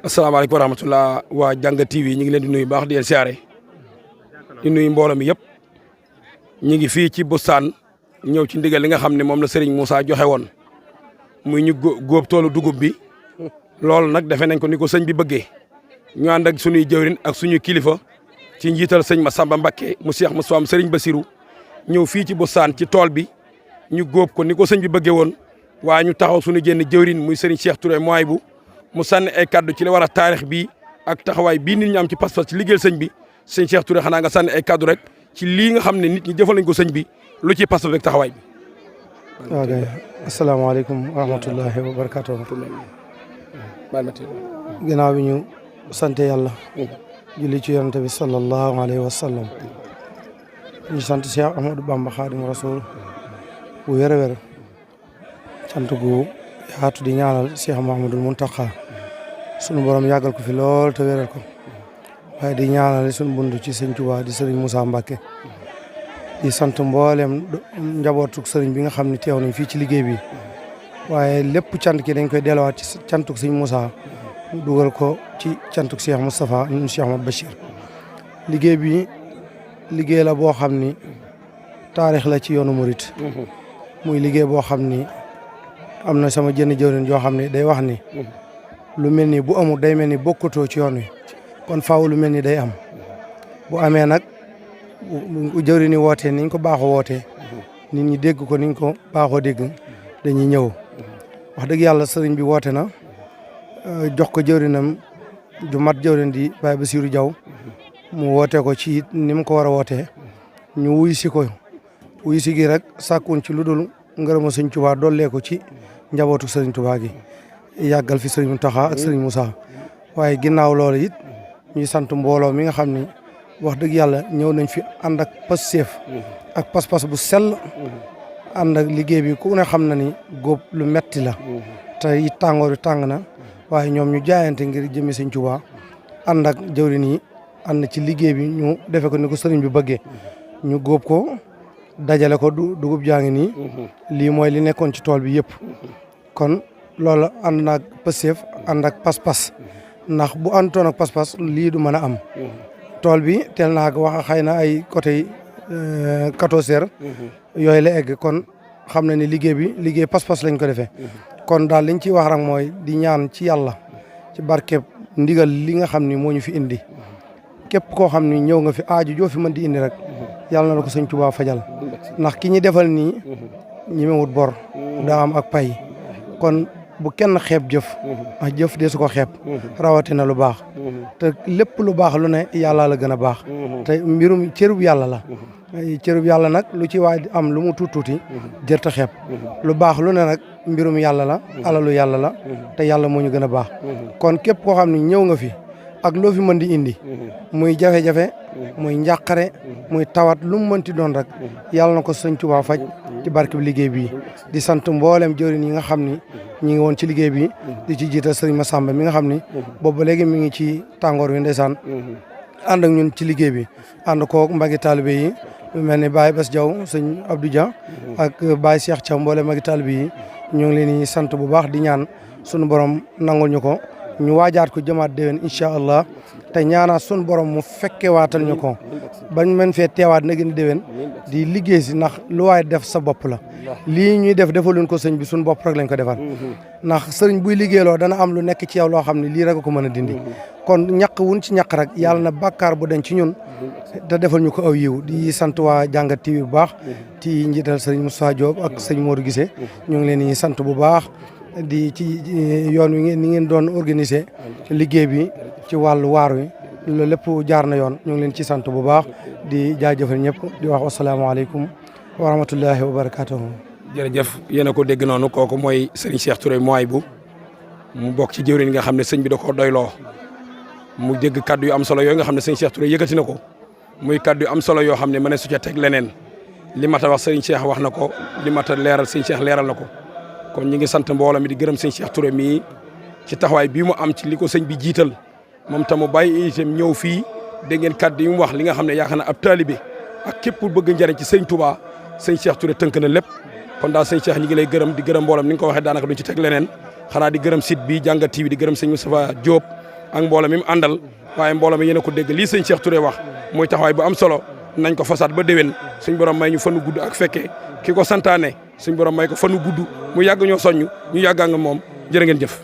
asalaamaaleykum wa rahmatulah waa Jàngat TV ñu ngi leen di nuyu baax di leen siyaare di nuyu mbooloo mi yëpp ñu ngi fii ci bustaan ñëw ci ndigal li nga xam ne moom la Serigne Moussa joxe woon muy ñu góob toolu dugub bi loolu nag defe nañ ko ni ko sëñ bi bëggee ñu ànd ak suñuy jëwrin ak suñuy kilifa ci njiital sëñ Massamba Mbacké mu Cheikh Moussa Serigne Bassirou ñëw fii ci bustaan ci tool bi ñu góob ko ni ko sëñ bi bëggee woon waaye ñu taxaw suñu génn jëwrin muy Serigne Cheikh Touré mooy bu mu sànni ay kaddu ci li war a taarix bi ak taxawaay bii nit ñi am ci pas-pas ci liggéeyal sëñ bi sëñ Cheikh Touré xanaa nga sànni ay kaddu rek ci lii nga xam ne nit ñi jëfal nañ ko sëñ bi lu ci pas-pas rek taxawaay bi. waaw kay asalaamaaleykum wa rahmatullahi wa barakaatuh. ginnaaw bi ñu sant yàlla. julli ci yonent bi sallallahu alayhi wa sallam. ñu sant Cheikh Ahmadou Bamba Khadim Rasoul bu wér a wér sant gu yaatu di ñaanal Cheikh Mouhamadoul Mountakha sunu borom yàggal ko fi lool te wéral ko waaye di ñaanal sunu bundu ci sëñ Tuubaa di Serigne Moussa Mbacké di sant mboolem njabootuk sëriñ bi nga xam ne teew nañ fii ci liggéey bi waaye lépp cant ki dañ koy delluwaat ci cantuk sëñ Moussa dugal ko ci cantuk Cheikh Moustapha ñun Cheikh Ahmad Bachir. liggéey bi liggéey la boo xam ni taarix la ci yoonu murit muy liggéey boo xam ni am na sama jënn jëwrin joo xam ne day wax ni lu mel ni bu amul day mel ni bokkutoo ci yoon wi kon faaw lu mel ni day am bu amee nag bu jëwrin ni wootee niñ ko baaxoo wootee nit ñi dégg ko niñ ko baaxoo dégg dañuy ñëw wax dëgg yàlla sëriñ bi woote na jox ko jëwrinam ju mat jëwrin di Baye Bassirou Diaw mu woote ko ci ni mu ko war a wootee ñu wuy si ko wuy si gi rek sàkkun ci lu dul ngërëma sëñ Tuubaa dollee ko ci njabootu sëriñ Tuubaa gi yàggal fi sëriñ Mountakha ak sëriñ Moussa waaye ginnaaw loolu it ñuy sant mbooloo mi nga xam ni wax dëgg yàlla ñëw nañ fi ànd ak passeef ak pas-pas bu sell ànd ak liggéey bi ku ne xam na ni góob lu metti la te it tàngoor wi tàng na waaye ñoom ñu jaayante ngir jëmmi sëñ Tuubaa ànd ak jëwrin yi ànd ci liggéey bi ñu defe ko ni ko sëriñ bi bëggee ñu góob ko dajale ko dugub jaa ngi nii lii mooy li nekkoon ci tool bi yëpp kon loolu ànd naag pëseef ànd ak pas-pas ndax bu àndoon ak pas-pas lii du mën a am tool bi teel naa ko wax xëy na ay côté 14 heures yooyu la egg kon xam na ni liggéey pas-pas lañ ko defee kon daal liñ ciy wax rek mooy di ñaan ci yàlla ci barkeb ndigal li nga xam ni moo ñu fi indi képp koo xam ni ñëw nga fi aaju joo fi mën di indi rek yàlla na ko sëñ Tuubaa fajal ndax ki ñi defal nii ñi mewut bor daa am ak pay kon bu kenn xeeb jëf ndax jëf dee su ko xeeb rawatina lu baax te lépp lu baax lu ne yàlla la gën a baax te mbirum cërub yàlla la cërub yàlla nag lu ci waay am lu mu tuuti jërta xeeb lu baax lu ne nag mbirum yàlla la alalu yàlla la te yàlla moo ñu gën a baax kon képp koo xam ne ñëw nga fi ak loo fi mën di indi muy jafe-jafe muy njàqare muy tawat lu mu mënti doon rek yàlla na ko sëñ Tuubaa faj ci barke bi liggéey bi di sant mboolem jëwriñ yi nga xam ni ñi ngi woon ci liggéey bi di ci jiital sëriñ Massamba mi nga xam ni boobu ba léegi mi ngi ci tàngoor wi ndeysaan ànd ak ñun ci liggéey bi ànd koog mbagi taalibe yi lu mel ni Baye Bass Diaw sëñ Abdou Dia ak Baye Cheikh Thiaw mboolem mbagi taalibe yi ñu ngi leen di sant bu baax di ñaan sunu borom nangul ñu ko ñu waajaat ko jëmaat déwén incha allah te ñaanaat sun borom mu fekke waatal ñu ko bañ mën fee teewaat na gën déwén di liggéey si ndax lu waay def sa bopp la lii ñuy def defaluñ ko sëñ bi suñ bopp rek lañ ko defal ndax sëriñ buy liggéeyloo dana am lu nekk ci yow loo xam ne lii rek ko mën a dindi kon ñaq wuñ ci ñaq rek yàlla na bàkkaar bu den ci ñun te defal ñu ko aw yiw di sant waa Jàngat TV bu baax ci njiital sëriñ Moussa Diop ak sëñ Modou Guissé ñu ngi leen di sant bu baax di ci yoon wi ni ngeen doon organiser liggéey bi ci wàllu waar wi loolu lépp jaar na yoon ñu ngi leen ci sant bu baax di jaajëfal ñëpp di wax asalaamaaleykum wa rahmatullahi wa barakaatuhu. jërëjëf yéen a ko dégg noonu kooku mooy Serigne Cheikh Touré mooy bu mu bokk ci jëwriñ nga xam ne sëñ bi da koo doyloo mu dégg kaddu yu am solo yooyu nga xam ne sëñ Cheikh Touré yëkkati na ko muy kaddu yu am solo yoo xam ne mën na su ca teg leneen li mat a wax Serigne Cheikh wax na ko li mat a leeral sëñ Cheikh leeral na ko. kon ñi ngi sant mbooloo mi di gërëm sëñ Cheikh Touré mii ci taxawaay bii mu am ci li ko sëñ bi jiital moom tam mu bàyyi itam ñëw fii dégg ngeen kàddu yi mu wax li nga xam ne yaakaar naa ab taalibe ak képp pour bëgg njëriñ ci sëñ Touba sëñ Cheikh Touré tënk na lépp kon daal sëñ Cheikh ñi ngi lay gërëm di gërëm mbooloo mi ni nga ko waxee daanaka duñ ci teg leneen xanaa di gërëm site bi Jàngat TV di gërëm sëñ Moustapha Diop ak mbooloo mi mu àndal waaye mbooloo mi yéen a ko dégg lii sëñ Cheikh Touré wax muy taxawaay bu am solo nañ ko fasaat ba déwén suñ borom may ñu fanu gudd ak fekkee ki ko santaane suñ borom may ko fanu gudd mu yàgg ñoo soññ ñu yàggaa nga moom jërë ngeen jëf